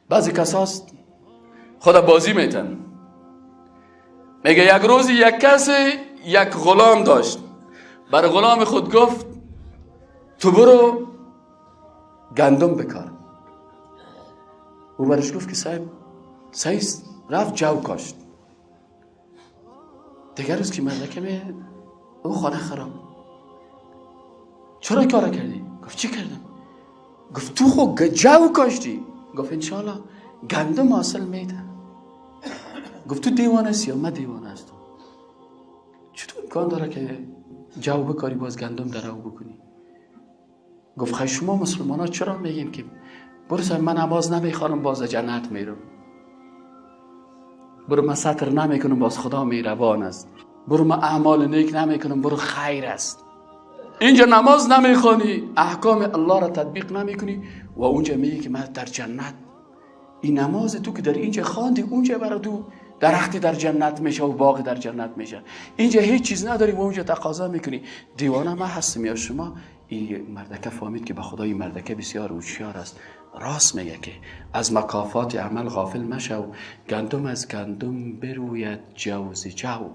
بعضی کساست خدا بازی میتن. میگه یک روزی یک کسی یک غلام داشت، بر غلام خود گفت تو برو گندم بکار. او برش گفت که صاحب صحیح، رفت جو کاشت. دیگر روز که مردکه می او خانه خراب، چرا کار کردی؟ گفت چی کردم؟ گفت تو خو جو کاشتی. گفت انشالله گندم حاصل میده. گفت تو دیوانه هستی یا من دیوانه هستم؟ چطور امکان داره که جو بکاری باز گندم در او بکنی؟ گفت خیلی شما مسلمان ها چرا میگین که برو صاحب من نماز نمیخوانم باز جنت میرم، برو من ستر نمیکنم باز خدا مهربان است، برو من اعمال نیک نمیکنم برو خیر است. اینجا نماز نمیخوانی، احکام الله را تطبیق نمیکنی و اونجا میگی که من در جنت. این نماز تو که در اینجا خواندی اونجا برای تو درختی در جنت میشه و باغ در جنت میشه. اینجا هیچ چیز نداری و اونجا تقاضا میکنی. دیوانه من هستم یا شما؟ این مردکه فهمید که به خدای مردکه بسیار هوشیار است، راست میگه که از مکافات عمل غافل مشو، گندم از گندم بروید جو ز جو.